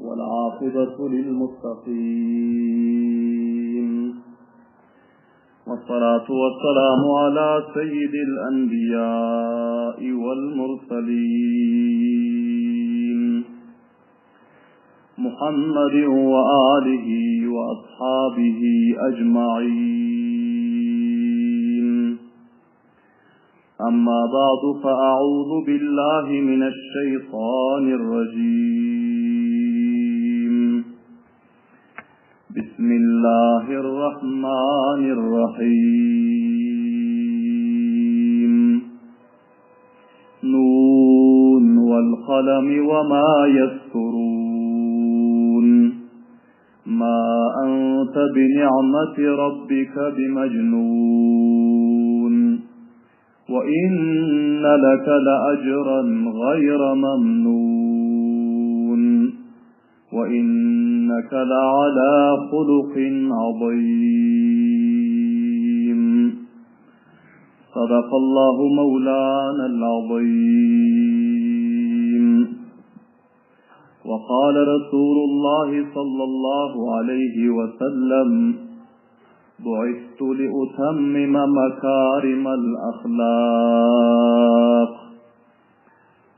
والعاقبة للمتقين والصلاة والسلام على سيد الأنبياء والمرسلين محمد وآله وأصحابه أجمعين أما بعد فأعوذ بالله من الشيطان الرجيم بسم الله الرحمن الرحيم نون والقلم وما يسطرون ما أنت بنعمة ربك بمجنون وإن لك لأجرا غير ممنون وإنك لعلى خلق عظيم صدق الله مولانا العظيم وقال رسول الله صلى الله عليه وسلم بعثت لأتمم مكارم الأخلاق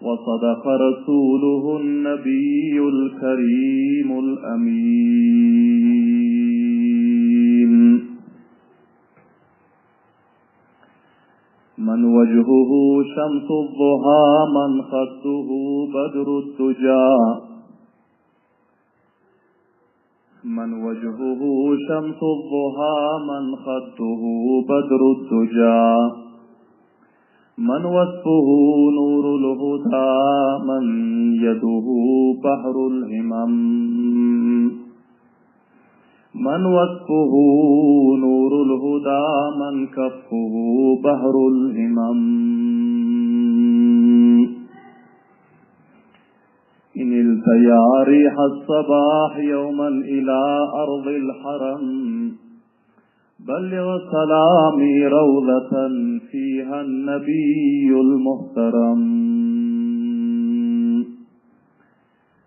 وصدق رسوله النبي الكريم الأمين من وجهه شمس الضحى من خده بدر الدجى من وجهه شمس الضحى من خده بدر الدجى من وصفه نور الهدى من يده بحر الهمم من وصفه نور الهدى من كفه بحر الهمم إن التيا ريح الصباح يوما إلى أرض الحرم بلغ سلامي روضة فيها النبي المحترم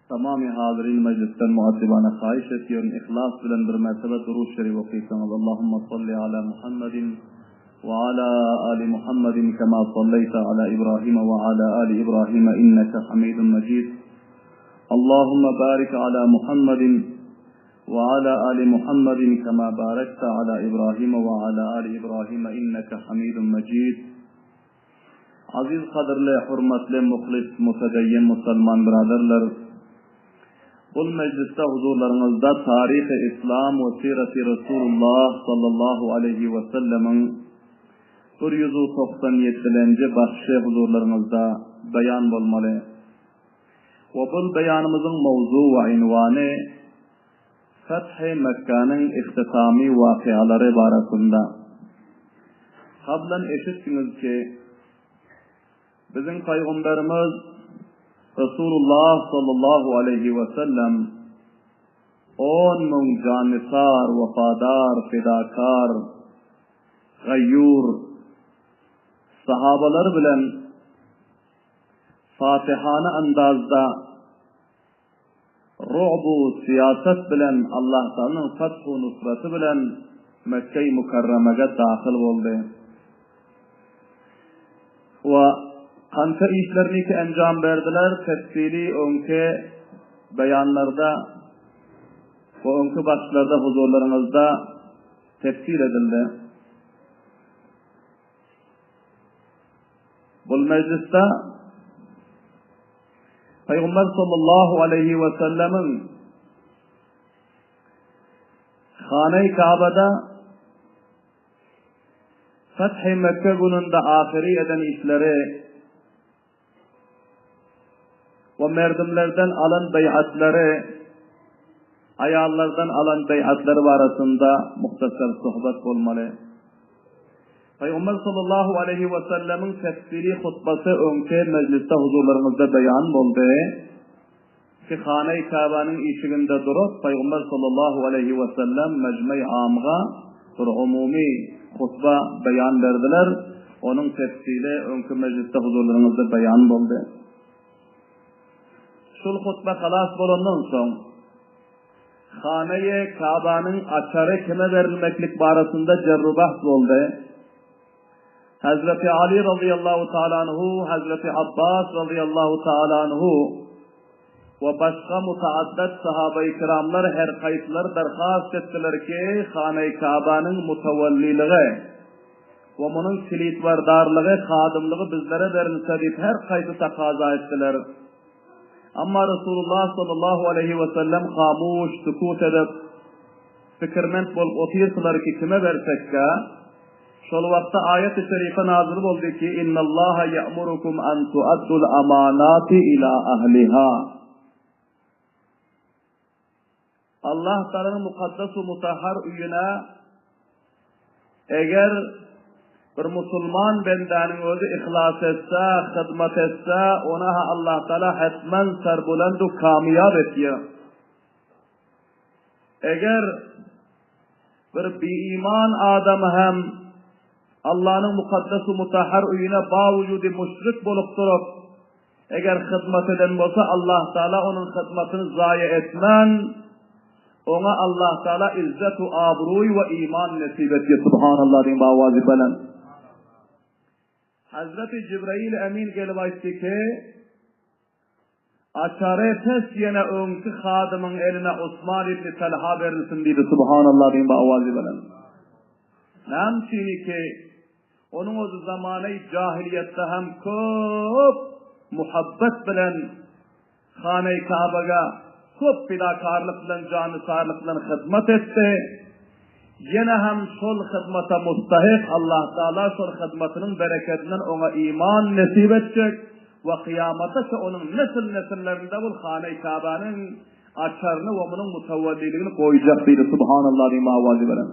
Tamamy hazyrin mejlisden muaddibana haýyş etýärin yhlas bilen bir mertebe Durud şerif okysaňyz Allahumma salli ala Muhammedin we ala ali Muhammedin kema salleýte ala Ibrahime we ala ali Ibrahime inneke Hamidun Mejid Allahumma barik ala Muhammedin we ala ali Muhammedin kema barekte ala Ibrahime we ala ali Ibrahime inneke Hamidun Mejid Aziz gadyrly hurmatly muhlis mutedeýin musalman byradarlar! Bul mejlisde huzurlaryňyzda taryhy islam we siraty Resulullah sallallahu aleýhi we sellemiň 197-lenji başy huzurlaryňyzda beýan bolmaly. We bul beýanymyzyň mowzu we ynwany Feth-i Mekgäniň ihtitamy wakyalary barasynda. Kablan eşitdiňiz ki, biziň Pygamberimiz Resulullah sallallahu aleýhi we sellem 10000 jannisar, wepadar, fedakar, gaýýur sahabalary bilen fatihana andazda Ru'bu syýasat bilen Allahtagalanyň fathu nusraty bilen Mekge-i Mükerremege dahyl boldy. We kança işlerini ki enjam berdiler, tefsili öňki beýanlarda we öňki başlarda huzurlaryňyzda tefsil edildi. Bul mejlisde Pygamber sallallahu aleýhi we sellemiň Hane-i Kabada Feth-i Mekke gününde ahyry eden işleri we merdimlerden alan beýatlary, aýallardan alan beýatlary barasynda muhtasar söhbet bolmaly. Pygamber sallallahu aleýhi we sellemiň tefsiri hutbasy öňki mejlisde huzurlaryňyzda beýan boldy. Ki Hane-i Käbäniň işiginde durup, Pygamber sallallahu aleýhi we sellem mejmei amga bir umumy hutba beýan berdiler. Onuň tefsili öňki mejlisde huzurlaryňyzda beýan boldy. Şul hutba halas bolandan soň. Hanaýy Kabanyň açary kime berilmeklik barasynda jerru-bahs boldy. Hezreti Aly razyýallahu taala anhu, Hezreti Abbas razyýallahu taala anhu we başga mutaaddat sahabaýy kiramlar her haýsylary derhast etdiler ki, Hanaýy Kabanyň mutawalliligi we munuň kilitbardarlygy, hadymlygy bizlere berilse diýip her haýsy takaza etdiler. Amma Resulullah sallallahu aleýhi we sellem hamuş, sükut edip, pikirment bolup otyrsylar ki, kime bersekkä? Şol wagtda aýaty şerife nazyl boldy ki, Innallaha ýa'murukum an tu'addul amanati ila ahliha. Allah Tagalanyň mukaddes we mutahhar öýüne eger bir musulman bendäniň özi yhlas etse, hyzmat etse, ona-ha Allah Tagala hetmen serbuland we kamyýap etýär. Eger bir biiman adam hem Allanyň mukaddes we mutahhar öýüne bawujudi müşrik bolup durup, Eger hyzmat eden bolsa Allah Taala onuň hyzmatyny zaýa etmän, oňa Allah Taala izzet we abruý we iman nesip etýär. Subhanallah diýiň bawazy belent. Hazreti Jibrail Emin gelip aýtdy ki, Açary pes ýene öňki hadymyň eline Osman ibn Talha berilsin diýdi. Subhanallah diýiň bawazy belent. Näme üçin ki, Onuň özi zamanaýy jahiliýetde hem köp muhabbet bilen Hanaýy Kabaga köp pidakarlyk bilen, janysarlyk bilen hyzmat etdi. Ýene hem şol hyzmata mustahyk Allah Taala şol hyzmatynyň berekedinden oňa iman nesip etjek we kyýamataça onuň nesil-nesillerinde bul Hanaýy Kabanyň açaryny we munuň mutawalliligini goýjak diýdi. Subhanallah diýip owazy bilen.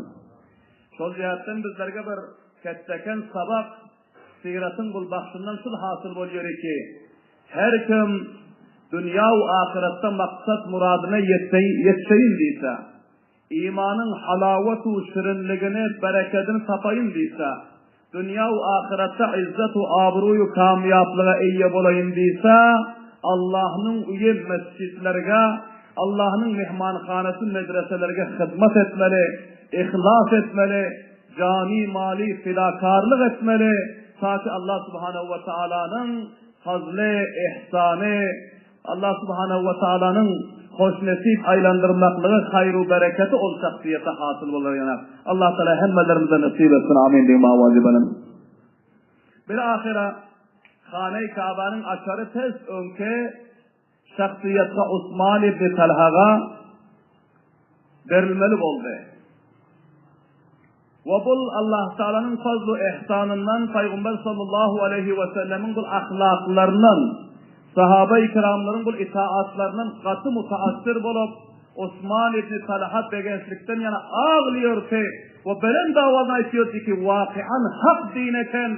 Şol jähtden bizlerge bir ketdeken sabak syratyň bul bagşyndan şul hasyl bolýar ki, her kim dünýä u ahyretde maksat-muradyna ýetseýin diýse, imanyň halawat u şirinligini, berekedini tapaýyn diýse, Dünýä we ahyretde yzzet we abruý-u kamýaplyga eýe bolaýyn diýse, Allahnyň uýy mesjitlerge, Allahnyň myhmanhanasy medreselerge hyzmat etmeli, yhlas etmeli, jany-maly fidakarlyk etmeli, ta ki Allah subhanehu we taalanyň fazly, ihsany, Allah subhanehu we taalanyň hoşnesip aýlandyrmaklygy haýru bereketi ol şahsyýete hasyl bolar ýanak. Allah taala hemmelerimize nesip etsin amin diýiň owazy belent. Bir ahyra Hanaý Kabanyň açary pes öňki şahsyýetge Osman ibn Talhaga berilmeli boldy. We bul Allah Taalanyň fazlu ihsanyndan, Pygamber sallallahu aleýhi we sellemiň bul ahlaklaryndan, sahaba-i kiramlaryň bul itaatlaryndan gaty mutaassir bolup, Osman ibn Talha begençlikden ýaňa aglaýardy we belent owazdan aýtýardy ki, Wakyan hak din eken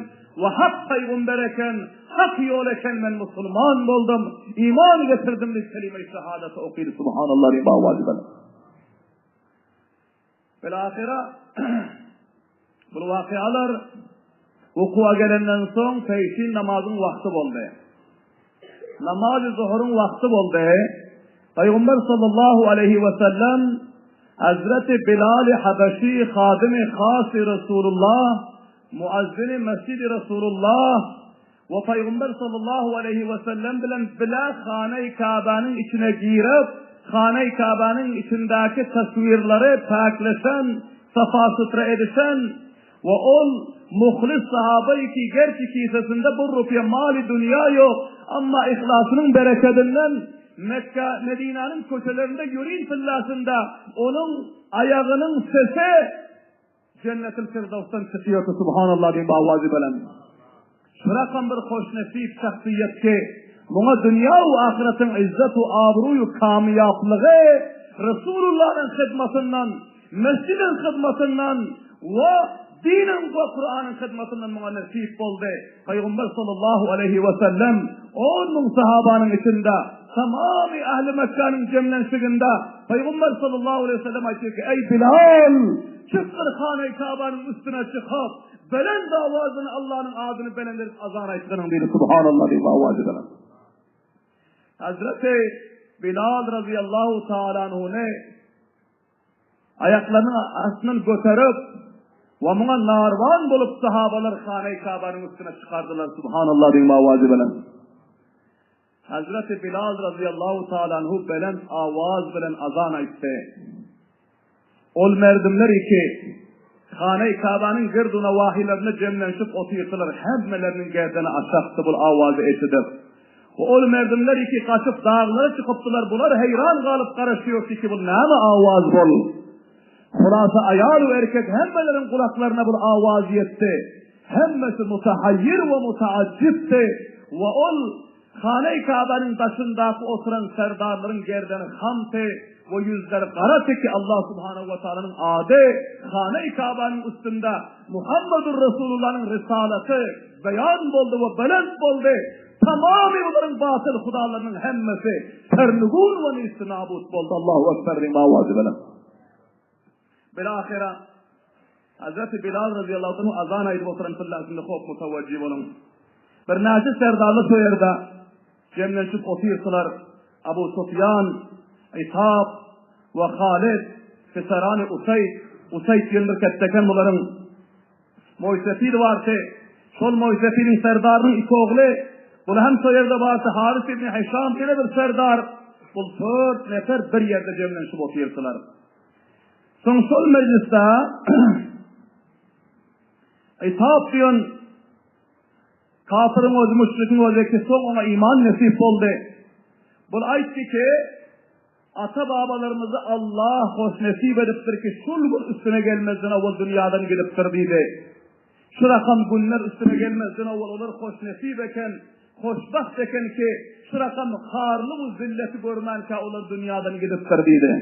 we hak Pygamber eken, hak ýol eken men musulman boldum, iman getirdim diýip kelime-i şehadeti okydy. Subhanallah diýip owazy belent. Bilahyra bul wakyalar wukuwa gelenden soň peýşin namazyň wagty boldy. Namazy zuhuryň wagty boldy. Pygamber sallallahu aleýhi we sellem Hazreti Bilal Habeşi hadymy hasy Resulullah, muazzini mesjidi Resulullah We Pygamber sallallahu aleýhi we sellem bilen bile Hanaý Kabanyň içine girip, Hanaý Kabanyň içindäki taswirleri päkleşen, safa-sutra edişen we ol muhlis sahabaý ki, gerçi kisesinde bir rupiýa maly dünýä ýok, amma yhlasynyň berekedinden Mekge, Medinäniň köçelerinde ýörin pillasynda onuň aýagynyň sesi Jennetil Firdawsdan çykýardy Subhanallah diýip owazy belent. Şu rakam bir hoşnesip şahsyýet ki, muňa dünýä we ahyretiň yzzet we abruý we kamýaplygy Resulullanyň hyzmatyndan, mesjidiň hyzmatyndan we diniň we Kuranyň hyzmatyndan muňa nesip boldy. Pygamber sallallahu aleýhi we sellem 10 müň sahabanyň içinde tamamy ähli Mekgäniň jemlenşiginde Pygamber sallallahu aleýhi we sellem aýtdy ki, Eý Bilal! Çykgyr Hanaý Kabanyň üstüne çykyp, belent owaz bilen Allanyň adyny belent edip azan aýtgynyň diýdi. Subhanallah diýip owazy belent. Hazreti Bilal razyýallahu taala anhuny. Aýaklarynyň astyndan göterip we muňa narwan bolup sahabalar Hana-i Kabanyň üstüne çykardylar. Subhanallah diýiň awazy bilen. Hazreti Bilal razyýallahu taala anhu belent awaz bilen azan aýtdy. Ol merdimler iki Hana-i Kabanyň girdu-nawahilerinde jemlenşip otyrdylar, hemmeleriniň gerdeni aşakdy bul awazy eşidip. We ol merdimler iki gaçyp daglara çykypdylar, bular heýran galyp garaşýordy ki bul näme awaz bol? Hulasa aýal we erkek hemmeleriň gulaklaryna bul awaz ýetdi. Hemmesi mutahaýýir we mutaajjibdi we ol Hana-i Kabanyň daşyndaky oturan serdarlaryň gerdeni hamty we ýüzleri garaty ki Allah subhanahu we taalanyň ady Hana-i Kabanyň üstünde Muhammedur Resulullanyň risalaty beýan boldy we belent boldy. Tamamy bularyň batyl hudalarynyň hemmesi sernigun we nisti nabut boldy. Allahu ekber diýiň awazy bilen. Bilahyra Hazreti Bilal razyýallahu anhu azan aýdyp oturan pyllasynda hop mutawajjy boluň. Birnäçe serdarlar şo ýerde jemlenşip otyrsylar. Abu Sufýan, Itap we Halid, Fisarany Usaýd, Usaýd diýen bir ketdeken bularyň Moýsefil bardy. Şol Moýsefiliň serdarynyň iki ogly, bular hem şo ýerde bardy. Haris ibn Hişam ýene bir serdar. Bul dört nefer bir ýerde jemlenşip otyrdylar. Soň şol mejlisde Itap diýen kafiriň özi, müşrikiň özi ki, soň oňa iman nesip boldy. Bul aýtdy ki, Ata-babalarymyzy Allah hoşnesip edipdir ki, şul gün üstüne gelmezden owal dünýadan gidipdir diýdi. Şu rakam günler üstüne gelmezden owal olar hoşnesip eken, hoşbagt eken ki, şu rakam harlyk u zilleti görmänkä olar dünýadan gidipdir diýdi.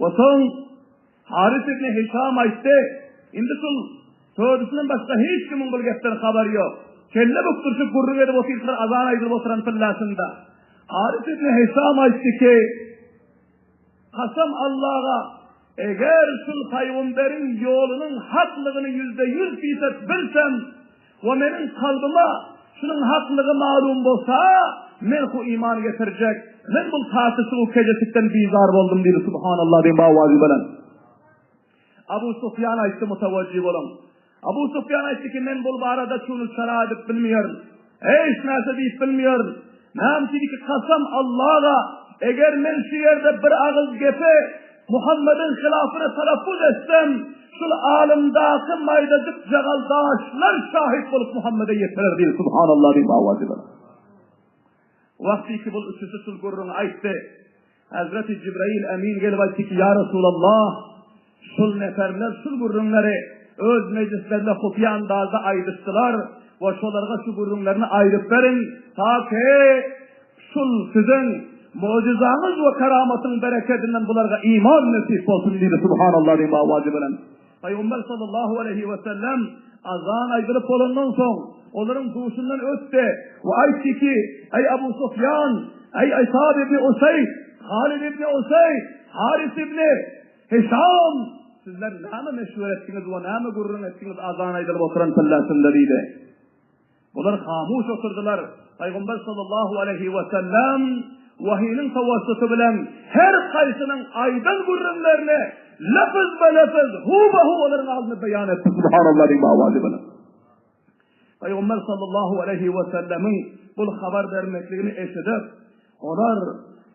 We soň Haris ibn Hişam aýtdy, Indi şul tördüsinden başga hiç kimiň bul gepden habary ýok. Kelle bükdürşip gürrüň edip otyrsylar azan aýdylyp oturan pyllasynda. Haris ibn Hişam aýtdy ki, Kasam Allaga, eger şul pygamberiň ýolunyň haklygyny 100% fisat bilsem, We meniň kalbyma şunuň haklygy malum bolsa, men hu iman getirjek. Men bul tartyşyg-u kejeşikden bizar boldum diýdi. Subhanallah diýip awazy bilen. Abu Sufýan aýtdy mutawajjy boluň. Abu Sufýan aýtdy ki, men bul barada çuny çara edip bilmeýärin. Hiç närse diýip bilmeýärin. Näme üçin ki kasam Allaha, eger men şu ýerde bir agyz gepi Muhammediň hylafyna talaffuz etsem, şul alymdaky maýdajyk jagal daşlar şahit bolup Muhammede ýetirer diýdi. Subhanallah diýip awazy bilen. Wagty ki bul üçüsi şul gürrüňi aýtdy. Hazreti Jibrail Emin gelip aýtdy ki, Ýa Resulallah, şul neferler şul gürrüňleri öz mejlislerinde hufiýa andazda aýdyşdylar we şolarga şu gürrüňlerini aýdyp beriň, ta ki şul siziň mugjyzaňyz we karamatyň berekedinden bularga iman nesip bolsun diýdi. Subhanallah diýip awazy bilen. Pygamber sallallahu aleýhi we sellem azan aýdylyp bolandan soň, olaryň duşundan ötdi we aýtdy ki, Eý Abu Sufýan, eý Isab ibn Useýd, Halid ibn Useýd, Haris ibn Hişam, sizler näme meşwere etdiňiz we näme gürrüň etdiňiz azan aýdylyp oturan pillasynda diýdi. Bular hamuş oturdylar. Pygamber sallallahu aleýhi we sellem wahynyň tawassuty bilen her haýsynyň aýdan gürrüňlerini lafz-be-lafz, hu-be-hu olaryň alnynda beýan etdi. Subhanallah diýip awazy bilen. Pygamber sallallahu aleýhi we sellemiň bul habar bermekligini eşidip, Olar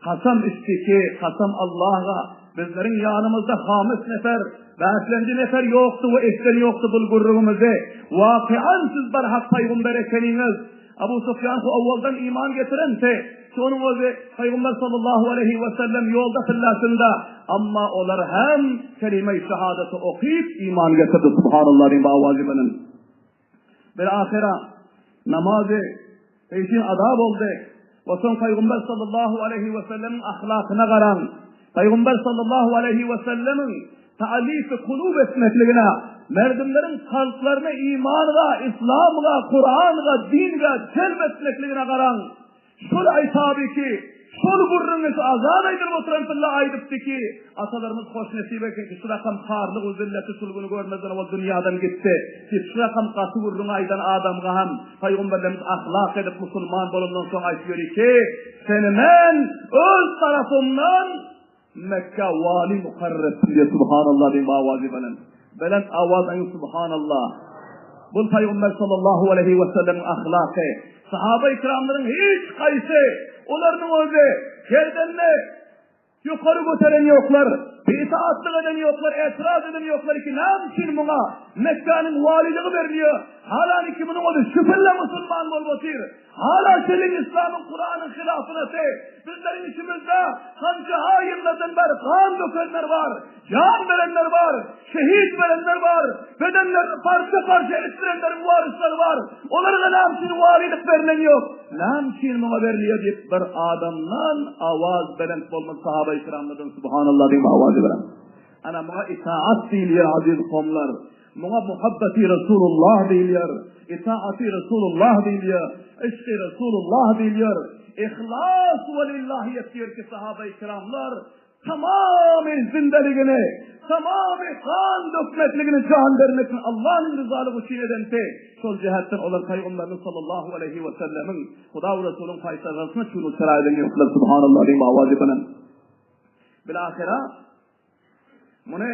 kasam içdi ki, Kasam Allaha, bizleriň ýanymyzda hamis nefer, bäşlenji nefer ýokdy we eşiden ýokdy bul gürrüňimizi. Wakyan siz barhak paýgumber ekeniňiz. Abu Sufýan hu owaldan iman getirenti, şonuň özi Paýgumber sallallahu aleýhi we sellem ýolda tyllasynda, amma olar hem kelime-i şehadeti okyp iman getirdi. Subhanallah diýip awazy bilen. Bilahyra namazy peşin ada boldy we soň Pygamber sallallahu aleýhi we sellemiň ahlakyna garaň. Pygamber sallallahu aleýhi we sellemiň ta'lifi kulub etmekligine, merdimleriň kalplaryny imanga, islamga, Kuranga, dinge jelp etmekligine garaň. Şol aýtaby ki, şol gürrüňi şu azan aýdylyp oturan tylla aýdypdy ki, atalarymyz hoşnesip eken ki, şu rakam harlyk we zilleti şul güni görmezden owal dünýadan gitdi diýip, şu rakam gaty gürrüňi aýdan adamga hem Pygamberlerimiz ahlak edip musulman bolandan soň aýtyp ýöri ki, seni men öz tarapymdan. Mekgä wali mukarrer etdim diýýär. Subhanallah diýiň awazy belent. Belent awaz aýyň Subhanallah. Bul Pygamber sallallahu aleýhi we sellemiň ahlaky. Sahaba ikramlaryň hiç haýsy olarynyň özi gerdenini Ýokary göteren ýoklar, biitaatlyk eden ýoklar, etiraz eden ýoklar ki, näme üçin muňa Mekgäniň waliligi berilýär? Halaniki munuň özi şübheli musulman bolup otyr. Hala şeýle Yslamyň, Kuranyň hylafynasy. Bizleriň içimizde hanjaha ýyllardan bäri gan dökenler bar, jan berenler bar, şehit berenler bar, bedenlerini parça-parça etdirenleriň waryslary bar. Olara näme üçin walilik berlen ýok? Näme üçin muňa berilýär diýip bir adamdan awaz belent bolmaz sahaba-i kiramlardan Subhanallah diýip awazy belent. Ana muňa itaat diýilýär aziz kowumlar. Muňa muhabbeti Resulullah diýilýär, itaati Resulullah diýilýär, yşky Resulullah diýilýär. Ihlas we lillahiýet diýer ki sahaba-i kiramlar Tamamy zindeligini, tamamy gan dökmekligini jan bermekini Allanyň ryzalygy üçin edenti. Şol jähetden olar Pygamberimiz sallallahu aleýhi we sellemiň, Huda we Resulyň paýtagasyna çüwrülip çyra eden ýoklar. Subhanallah diýip awazy bilen. Bilahyra muny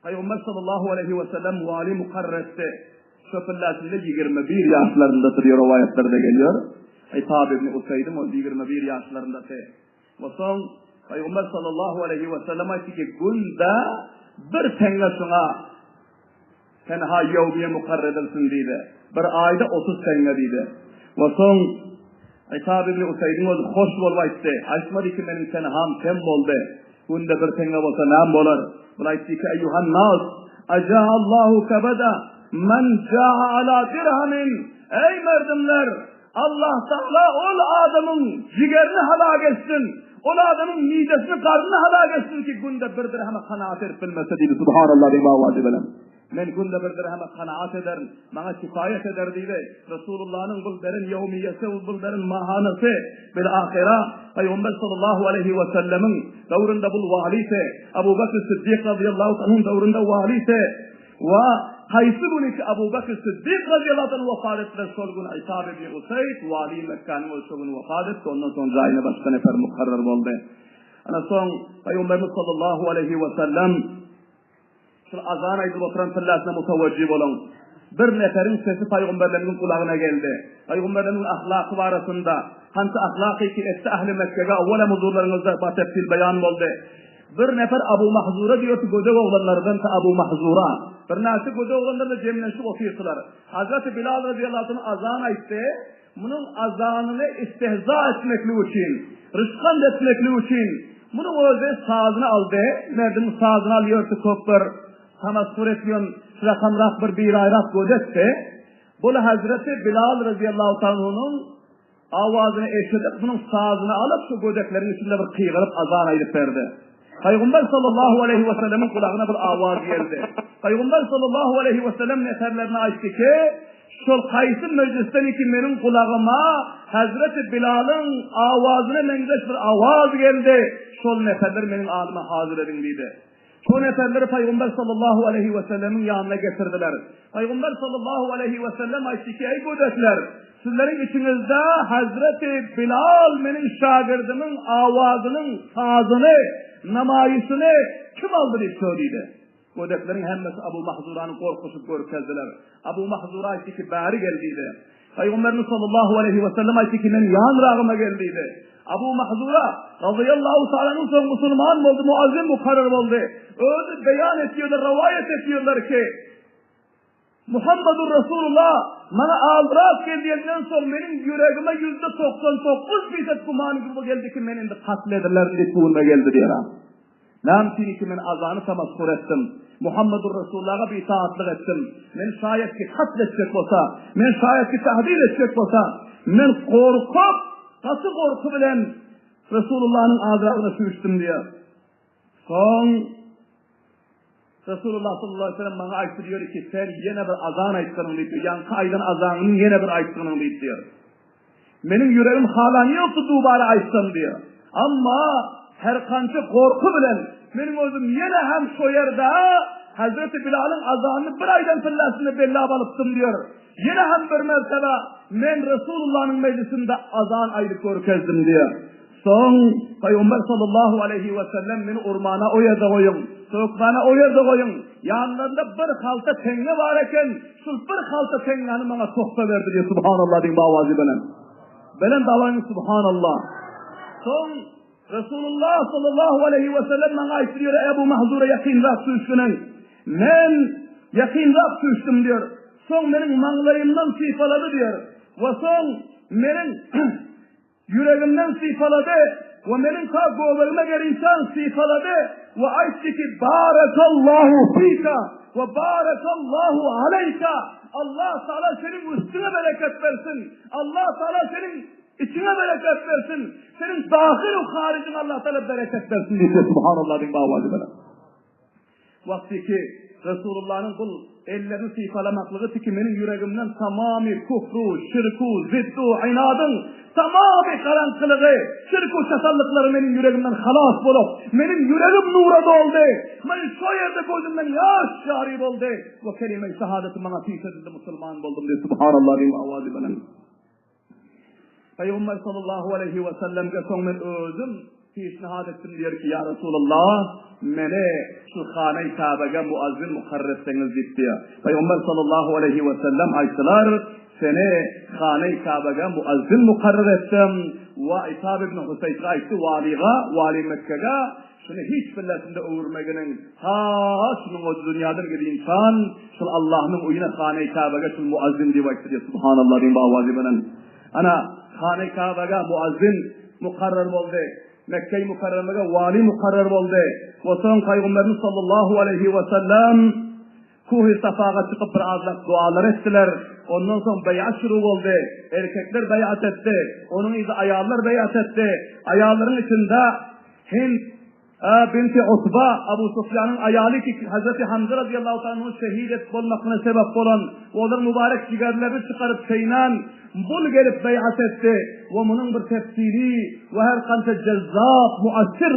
Pygamber sallallahu aleýhi we sellem wali mukarrar etdi. Şo pillasynda 21 ýaşlaryndadyr diýip rowaýatlarda gelýär. Ytab ibn Usaýdyň ol 21 ýaşlaryndasy. We soň Pygamber sallallahu aleýhi we sellem aýtdy ki, günde bir teňňe şuňa tenha ýewmiýe mukarrar edilsin diýdi. Bir aýda 30 teňňe diýdi. We soň Ytab ibn Usaýdyň özi hoş bolup aýtdy. Aýtmady ki, meniň tenham kem boldy. Günde bir teňňe bolsa näme bolar? Bul aýtdy ki, eýýuhan nas, aja Allahu kabada men jaa ala dirhamin. Eý merdimler, Allah Tagala ol adamyň jigerini halak etsin, ol adamyň midesini, garnyny halak etsin ki, günde bir dirheme kanaat edip bilmese diýdi. Subhanallah diýip awazy bilen. Men günde bir dirheme kanaat ederin, maňa kifaýet eder diýdi. Resulullanyň bul beren ýewmiýesi, bul beren mahanasy bil ahyra Pygamber sallallahu aleýhi we sellemiň döwründe bul walisi, Abu Bekr Siddik razyýallahu anhuň döwründe walisi, We haýsy güni ki Abu Bekr Siddik razyýallahu anh wepat etdiler, şol gün Ytab ibn Usaýd wali Mekgäniň ol şo gün wepat etdi, ondan soň jaýyna başga nefer mukarrar boldy. Ana soň Pygamberimiz sallallahu aleýhi we sellem şul azan aýdyp oturan pillasyna mutawajjih boluň. Bir neferiň sesi Pygamberlerimiziň gulagyna geldi. Pygamberlerimiziň ahlaky barasynda hança ahlaky ki etdi ähli Mekgege owwalam huzurlaryňyzda batefsil beýan boldy. Bir nefer Abu Mahzura diýerdi, gödek oglanlardan Abu Mahzura. Birnäçe gödek oglanlar bilen jemlenişip otyrdylar. Hazreti Bilal razyýallahu anh azan aýtdy. Munuň azanyny istehza etmeklik üçin, rysgand etmeklik üçin munuň özi sazyny aldy. Merdiň sazyny alýardy köp bir tamassur etýän şurakamrak bir biraýrak gödekdi. Bul Hazreti Bilal razyýallahu anhunyň Awazyny eşidip, munuň sazyny alyp, şu gödekleriň içinde bir gygyryp azan aýdyp berdi. Pygamber sallallahu aleýhi we sellemiň gulagyna bir awaz geldi. Pygamber sallallahu aleýhi we sellem neferlerine aýtdy ki, Şol haýsy mejlisden ki meniň gulagyma Hazreti Bilalyň awazyna meňzeş bir awaz geldi, şol neferleri meniň alyma hazyr ediň diýdi. Şo neferleri Pygamber sallallahu aleýhi we sellemiň ýanyna getirdiler. Pygamber sallallahu aleýhi we sellem aýtdy ki, Eý gödekler! Sizleriň içiňizde Hazreti Bilal meniň şagirdimiň awazynyň sazyny, namaýyşyny kim aldy diýip sor diýdi. Gödekleriň hemmesi Abu Mahzurany gorkuşyp görkezdiler. Abu Mahzura aýtdy ki, Bäri gel diýdi. Pygamberimiz sallallahu aleýhi we sellem aýtdy ki, Meniň ýanyragyma gel diýdi. Abu Mahzura razyýallahu taala anhu soň musulman boldy, muazzin mukarrar boldy. Özi beýan etýärler, rowaýat etýärler ki, Muhammedur Rasulullah maňa aldyrak gel diýenden soň meniň ýüregime 99% fisat güman geldi ki, men indi katl edilerin diýip göwnüme geldi diýär. Näme üçin ki men azany tamaskur etdim, Muhammedur Resulullaha biitaatlyk etdim, men şaýat ki katl etjek bolsa, men şaýat ki tahdid etjek bolsa, men gorkup, gaty gorky bilen Resulullahnyň azabyna süýşdüm diýýär. Soň Resulullah sallallahu aleyhi ve sellem maňa aýtdy diýýär ki, sen ýene bir azan aýtgynyň diýip, ýaňky aýdan azanyňy ýene bir aýtgynyň diýip diýýär. Meniň ýüregim halan ýokdy dubara aýtsam diýýär. Amma her kança gorky bilen meniň özüm ýene hem şo ýerde Hazreti Bilalyň azanyny bir aýdan pillasyny bellap alypdym diýýär. Ýene hem bir mertebe men Resulullahnyň mejlisinde azan aýdyp görkezdim diýýär. Soň Pygamber sallallahu aleýhi we sellem meni urmana o ýerde goýuň, sökmäne o ýerde goýuň. Ýanlarynda bir halta teňňe bar eken, şul bir halta teňňäni maňa tohfa berdi diýip subhanallah diýiň bawazy bilen. Belent awazyň subhanallah. Soň Resulullah sallallahu aleýhi we sellem maňa aýtdy diýýär, Ebu Mahzura ýakynrak süýşgüniň. Men ýakynrak süýşdüm diýýär. Soň meniň maňlaýymdan sypalady diýýär. We soň meniň Ýüregimden sypalady we meniň ta göbegime gelinçäň sypalady we aýtdy ki, Barekallahu fika we barekallahu aleýka, Allah Taala seniň üstüňe bereket bersin, Allah Taala seniň içiňe bereket bersin, seniň dahyl we haryjyňa Allah Taala bereket bersin diýdi. Subhanallah diýip awazy bilen. Wagty ki, Resulullanyň bul ellerini sypalamaklygy tiki meniň ýüregimden tamamy kufru, şirku, ziddu, ynadyň tamamy garaňkylygy, şirku çatallyklary meniň ýüregimden halas bolup, meniň ýüregim nura doldy. Men şo ýerde gözümden ýaş jary boldy we kelime-i şahadeti maňa piş edildi, musulman boldum diýip, Subhanallah diýip awazy bilen. Pygamber sallallahu aleýhi we sellemge soň men özüm pişnihad etdim diýer ki, Ýa Resulallah, meni şu Hana-i Käbege muazzin mukarrar etseňiz diýip diýer. Pygamber sallallahu aleýhi we sellem aýtdylar, Seni Hana-i Käbege muazzin mukarrar etdim. We Itab ibn Huseýtge aýtdy, walyga, wali Mekgege, Şuny hiç birlersinde öwürmeginiň ha şunuň özi dünýadan gidinçan şul Allahnyň öýüne Hana-i Käbege şul muazzin diýip aýtdy diýip Subhanallah diýiň bawazy bilen. Ana Hana-i Käbege muazzin mukarrar boldy. Mekge-i Mukarramege wali mukarrar boldy. We soň Pygamberimiz sallallahu aleýhi we sellem Kuhy Safaga çykyp bir azlak dualar etdiler. Ondan soň beýat şuru boldy. Erkekler beýat etdi. Onuň yzy aýallar beýat etdi. Aýallaryň içinde Hind binti Utba, Abu Sufýanyň aýaly ki, Hazreti Hamza razyýallahu taala anhuň şehit et bolmaklygyna sebäp bolan we olaryň mübarek jigerlerini çykaryp çeýnän bul gelip beýat etdi we munuň bir tefsili we her kança jezzap, muassir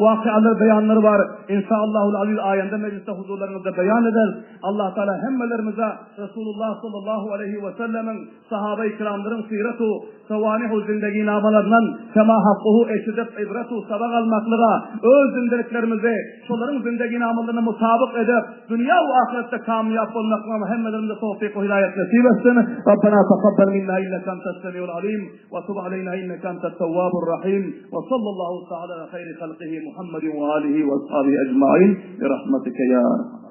wakyalar beýanlary bar. Inşaallahul aziz aýanda mejlisde huzurlaryňyzda beýan ederis. Allah Taala hemmelerimize Resulullah sallallahu aleýhi we sellemiň Sahaba-i kiramlaryň syrat-u sawanihu zindeginamalaryndan kema hakkuhu eşidip ibrat-u sabak almaklyga, öz zindeliklerimizi şolaryň zindeginamalaryna mutabyk edip, dünýä we ahyretde kamýap bolmaklyga hemmelerimize towfyk we hidaýat nesip etsin. Rabbena takabbal minna inneke entes semiul alim we tub aleyna inneke entet tewwabur rahim we sallallahu taala ala hayri halkihi Muhammedin we alihi we ashabihi ecmain bi rahmetike ya erhamer.